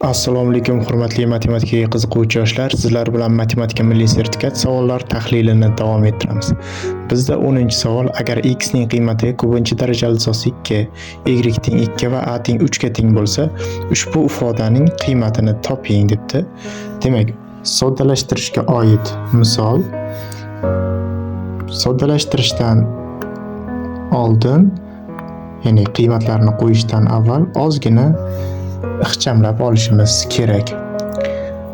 Assalomu alaykum, hurmatli matematikaga qiziquvchi yoshlar. Sizlar bilan matematika milliy sertifikat savollar tahlilini davom ettiramiz. Bizda 10-savol: agar x ning qiymati kubinchi darajali asosi 2, y teng 2 va a teng 3 ga teng bo'lsa, ushbu ifodaning qiymatini toping debdi. Demak, soddalashtirishga oid misol. Soddalashtirishdan oldin, ya'ni qiymatlarni qo'yishdan avval ozgina ixchamlab olishimiz kerak.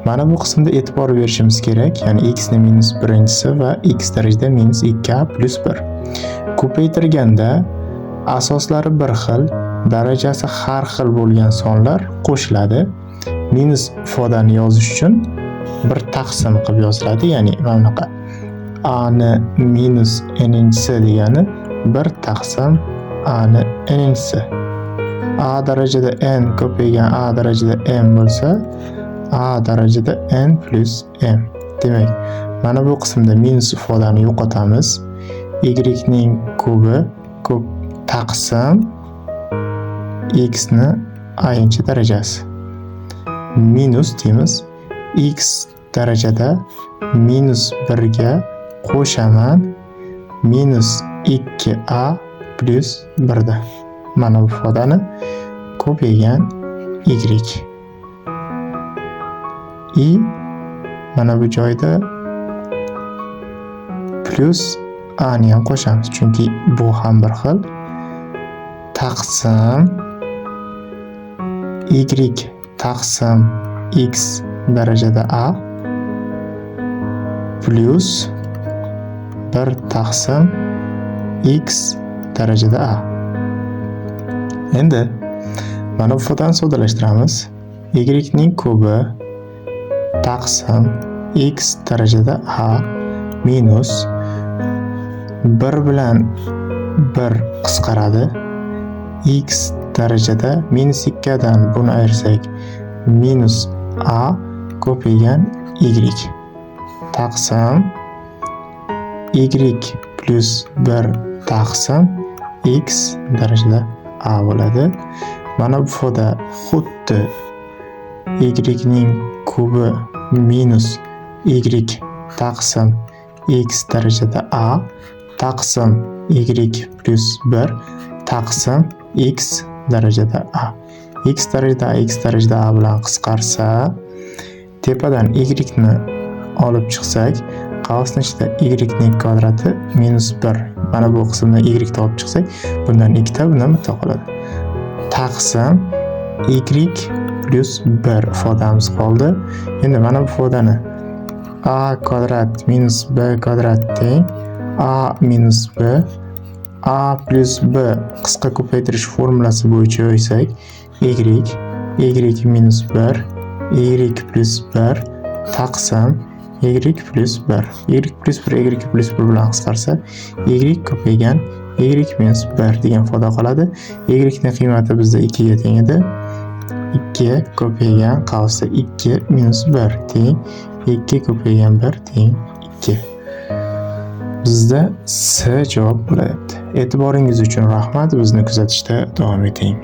Mana bu qismda e'tibor berishimiz kerak, ya'ni x ni minus birinchisi va x darajada minus 2a plyus 1. Ko'paytirganda asoslari bir xil, darajasi har xil bo'lgan sonlar qo'shiladi. Minus ifodani yozish uchun bir taqsim qilib yoziladi, ya'ni mana bunaqa a ni minus n-inchisi degani 1 taqsim a ni n-inchisi. A darajada n ko'paygan a darajada m bo'lsa, a darajada n plyus m. Demak, mana bu qismda minus ifodani yo'qotamiz. Y ning kubi ko'p taqsim x ni a-inchi darajasi. Minus deymiz. X darajada minus 1 ga qo'shaman minus 2a plyus 1 da. Mana bu ifodani ko'paygan y. I mana bu joyda plyus a ni ham qo'shamiz, chunki bu ham bir xil. Taqsim y taqsim x darajada a plyus 1 taqsim x darajada a. Endi mana bu ifodani soddalashtiramiz. Y ning kubi taqsim x darajada a minus 1 bilan 1 qisqaradi. X darajada minus 2 dan buni ayirsak, minus a ko'paygan y taqsim y plyus 1 taqsim x darajada a bo'ladi. Mana bu ifoda xuddi y ning kubi minus y taqsim x darajada a taqsim y plyus 1 taqsim x darajada a. X darajada a x darajada a bilan qisqarsa, tepadan y ni olib chiqsak, qavsni ichida y ning kvadrati minus 1. Mana bu qismdan y ni olib chiqsak, bundan ikkita, bundan bitta qoladi. Taqsim y plyus 1 ifodamiz qoldi. Endi mana bu ifodani a kvadrat minus b kvadrat teng a minus b a plyus b qisqa ko'paytirish formulasi bo'yicha yoysak, y y minus 1 y plyus 1 taqsim y plyus 1. Y plyus 1 y plyus 1 bilan qisqarsa, y ko'paygan y minus 1 degan ifoda qoladi. Y ning qiymati bizda 2 ga teng edi. 2 ko'paygan qavsda 2 minus 1 teng 2 ko'paygan 1 teng 2. Bizda S javob bo'lyapti. E'tiboringiz uchun rahmat. Bizni kuzatishda davom eting.